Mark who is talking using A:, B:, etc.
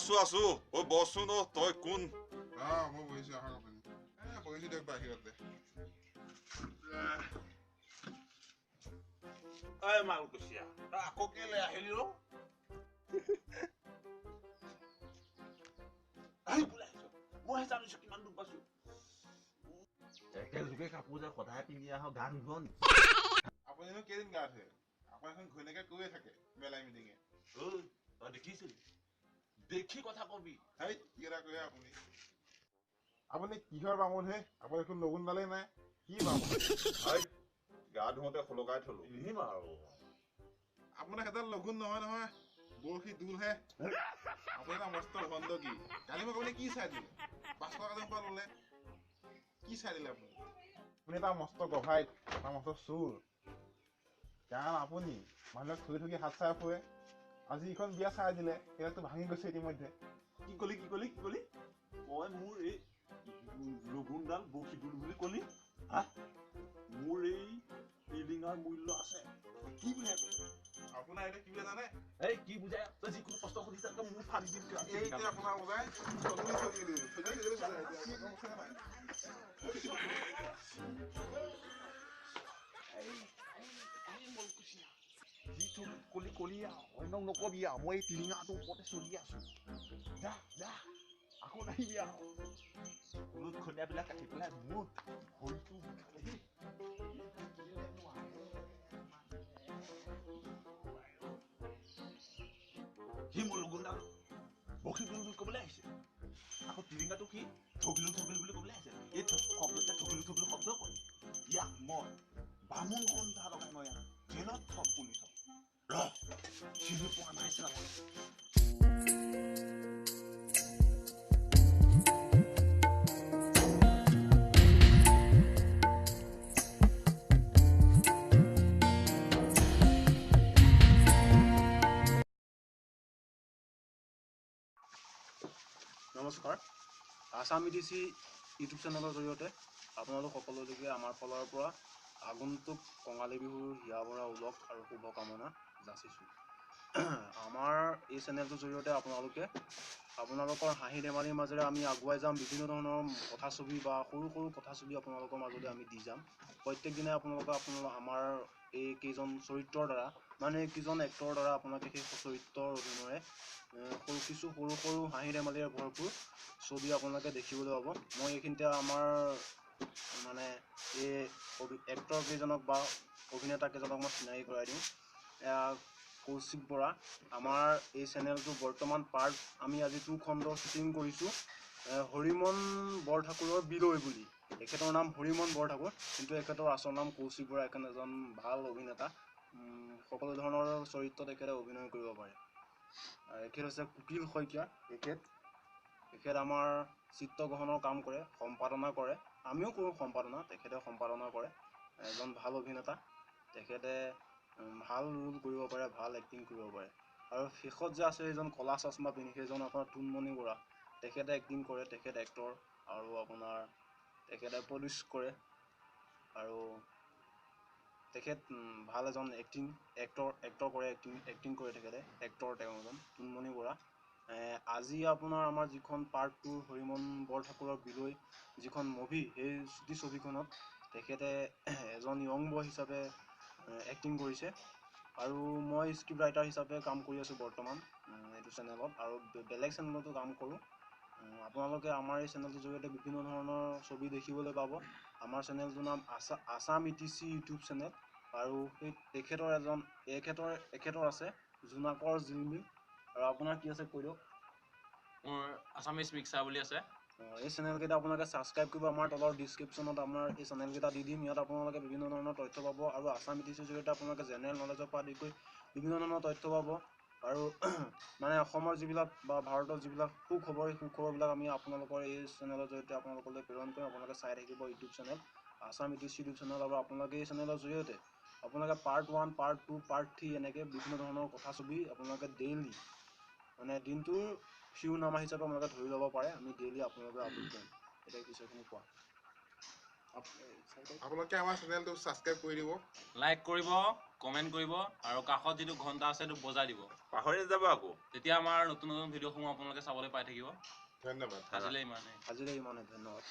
A: আছো আছো। ঐ বচোন, অ তই কোন?
B: অ মই বহিছো, আহক আপুনি। এ বহিছো দিয়ক বাহিৰতে।
C: ঐ মালকুচিয়া, তই আকৌ কেলে আহিলি অ? আহি বোলে আহিছ, মইহে জানিছো কিমান দুখ পাইছো।
D: একেযোগে কাপোৰ যে সদায় পিন্ধি আহ, গা নুধুৱ নেকি?
B: আপুনিনো কেইদিন গা ধুৱে? আপোনাৰ দেখোন ঘৈণীয়েকে কৈয়ে থাকে মেলাই মিটিঙে।
C: ঐ তই দেখিছিলি? দেখি কথা কবি।
B: হেই কি এটা কয় আপুনি? আপুনি কিহৰ বামুণ হে? আপুনি দেখোন লগুণডালেই নাই, কি বামুণ?
A: হেই, গা ধুওঁতে খোলকাই থলো।
C: পিন্ধিম আৰু।
B: আপোনাৰ সেইডাল লগুণ নহয় নহয়, বৰশী দোলহে। আপুনি এটা মস্ত ভণ্ড কি? কালি মোক আপুনি কি চাই দিলে? 500 টকা যেন পৰা ল'লে, কি চাই দিলে আপুনি? আপুনি এটা মস্ত গভাইত, এটা মস্ত চোৰ। কাৰণ আপুনি মানুহক ঠগি ঠগি হাত চাই ফুৰে। আজি এইখন বিয়া চাই দিলে, সেইবিলাকতো ভাঙি গৈছে ইতিমধ্যে।
C: কি কলি, কি কলি, কি কলি? মই মোৰ এই লগুণডাল বৰশী দোল বুলি কলি? হা, মোৰ এই টিলিঙাৰ মূল্য আছে। কি বুজাই কৈছ?
B: আপোনাৰ এইটো কি বুজাই জানে?
C: এই কি বুজাই? তই যিকোনো প্ৰশ্ন সুধিছ, একদম মোৰ ফালি দিম।
B: এইটো আপোনাৰ বুজাই ঠগি ঠগিলো, ঠগি ঠগিলো বুজাই এতিয়া গম পাইছে নাই?
D: যি কলি কলি আৰু অন্যক নকবি আৰু, মই এই টিলিঙাটোৰ ওপৰতে চলি আছো। যা যা, আকৌ নাহিবি আৰু।
C: লোট খনীয়াবিলাক কাটি পেলাই মোৰ ভৰিটো বিষালেহি। সি মোৰ লগুণডাল বৰশী দোল বুলি ক'বলৈ আহিছে, আকৌ টিলিঙাটো কি ঠগিলো ঠগিলো বুলি ক'বলৈ আহিছে। এই শব্দতে ঠগিলো ঠগিলো শব্দ কয়। ইয়াক মই বামুণ সন্থা লগাই মই ইয়াক জেলত থম, পুলিচক। ৰ, চিনি পোৱা নাই চালা।
E: নমস্কাৰ, আছাম ই টি চি ইউটিউব চেনেলৰ জৰিয়তে আপোনালোক সকলোলৈকে আমাৰ ফালৰ পৰা আগন্তুক কঙালী বিহুৰ হিয়া ভৰা ওলগ আৰু শুভকামনা যাচিছোঁ। আমাৰ এই চেনেলটোৰ জৰিয়তে আপোনালোকে আপোনালোকৰ হাঁহি ধেমালিৰ মাজেৰে আমি আগুৱাই যাম। বিভিন্ন ধৰণৰ কথাছবি বা সৰু সৰু কথাছবি আপোনালোকৰ মাজলৈ আমি দি যাম প্ৰত্যেক দিনাই। আপোনালোকে আপোনালোক আমাৰ এই কেইজন চৰিত্ৰৰ দ্বাৰা, মানে এই কেইজন এক্টৰৰ দ্বাৰা আপোনালোকে সেই চৰিত্ৰৰ অভিনয়ে সৰু কিছু সৰু সৰু হাঁহি ধেমালিৰে ভৰপূৰ ছবি আপোনালোকে দেখিবলৈ পাব। মই এইখিনিতে আমাৰ মানে এই এক্টৰ কেইজনক বা অভিনেতা কেইজনক মই চিনাকি কৰাই দিওঁ। এয়া কৌশিক বৰা। আমাৰ এই চেনেলটো বৰ্তমান পাৰ্ট আমি আজি 2 খণ্ডৰ শ্বুটিং কৰিছোঁ, হৰিমন বৰঠাকুৰৰ বিলৈ বুলি। এখেতৰ নাম হৰিমন বৰঠাকুৰ, কিন্তু এখেতৰ আচল নাম কৌশিক বৰা। এখেত এজন ভাল অভিনেতা, সকলো ধৰণৰ চৰিত্ৰত এখেতে অভিনয় কৰিব পাৰে। এখেত হৈছে কুকিল শইকীয়া। এখেত আমাৰ চিত্ৰগ্ৰহণৰ কাম কৰে, সম্পাদনা কৰে। আমিও কৰোঁ সম্পাদনা, তেখেতে সম্পাদনা কৰে। এজন ভাল অভিনেতা, তেখেতে ভাল ৰোল কৰিব পাৰে, ভাল এক্টিং কৰিব পাৰে। আৰু শেষত যে আছে সেইজন ক'লা চশমা পিন্ধি, সেইজন আপোনাৰ টুনমণি বৰা। তেখেতে এক্টিং কৰে, তেখেত এক্টৰ আৰু আপোনাৰ তেখেতে প্ৰডিউচ কৰে আৰু তেখেত ভাল এজন এক্টিং এক্টৰ, এক্টৰ কৰে, এক্টিং কৰে তেখেতে, এক্টৰ তেওঁ এজন টুনমণি বৰা। আজি আপোনাৰ আমাৰ যিখন পাৰ্ট 2 হৰিমন বৰঠাকুৰৰ বিলৈ যিখন মুভি, সেই চুটি ছবিখনত তেখেতে এজন য়ং বয় হিচাপে এক্টিং কৰিছে। আৰু মই স্ক্ৰিপ্ট ৰাইটাৰ হিচাপে কাম কৰি আছোঁ বৰ্তমান এইটো চেনেলত আৰু বেলেগ চেনেলতো কাম কৰোঁ। আপোনালোকে আমাৰ এই চেনেলটোৰ জৰিয়তে বিভিন্ন ধৰণৰ ছবি দেখিবলৈ পাব। আমাৰ চেনেলটোৰ নাম Assam E T C YouTube channel. আৰু সেই তেখেতৰ এজন এখেতৰ আছে জোনাকৰ জিলমিল। আৰু আপোনাৰ কি আছে কৈ দিয়ক।
F: মোৰ আছামিজ মিক্সাৰ বুলি আছে।
E: এই চেনেলকেইটা আপোনালোকে ছাবস্ক্ৰাইব কৰিব। আমাৰ তলৰ ডিছক্ৰিপশ্যনত আমাৰ এই চেনেলকেইটা দি দিম। ইয়াত আপোনালোকে বিভিন্ন ধৰণৰ তথ্য পাব আৰু আছাম ই টি চিৰ জৰিয়তে আপোনালোকে জেনেৰেল নলেজৰ পৰা আদি কৰি বিভিন্ন ধৰণৰ তথ্য পাব। আৰু মানে অসমৰ যিবিলাক বা ভাৰতৰ যিবিলাক সুখবৰ, সেই সুখবৰবিলাক আমি আপোনালোকৰ এই চেনেলৰ জৰিয়তে আপোনালোকলৈ প্ৰেৰণ কৰিম। আপোনালোকে চাই থাকিব YouTube channel Assam E T C YouTube channel. আৰু আপোনালোকে এই চেনেলৰ জৰিয়তে আপোনালোকে পাৰ্ট 1, পাৰ্ট 2, পাৰ্ট 3 এনেকৈ বিভিন্ন ধৰণৰ কথা ছবি আপোনালোকে ডেইলি মানে দিনটোৰ শিৰোনামা হিচাপে আপোনালোকে ধৰি ল'ব পাৰে। আমি ডেইলি আপোনালোকে আপলোড কৰিম। এতিয়া পিছৰখিনি কোৱা।
B: আপোনালোকে আমাৰ চেনেলটো ছাবস্ক্ৰাইব কৰি দিব,
F: লাইক কৰিব, কমেণ্ট কৰিব আৰু কাষত যিটো ঘণ্টা আছে সেইটো বজাই দিব।
C: পাহৰি নাযাব আকৌ।
F: তেতিয়া আমাৰ নতুন নতুন ভিডিঅ'সমূহ আপোনালোকে চাবলৈ পাই থাকিব।
B: ধন্যবাদ।
F: আজিলৈ ইমানেই।
E: আজিলৈ ইমানেই, ধন্যবাদ।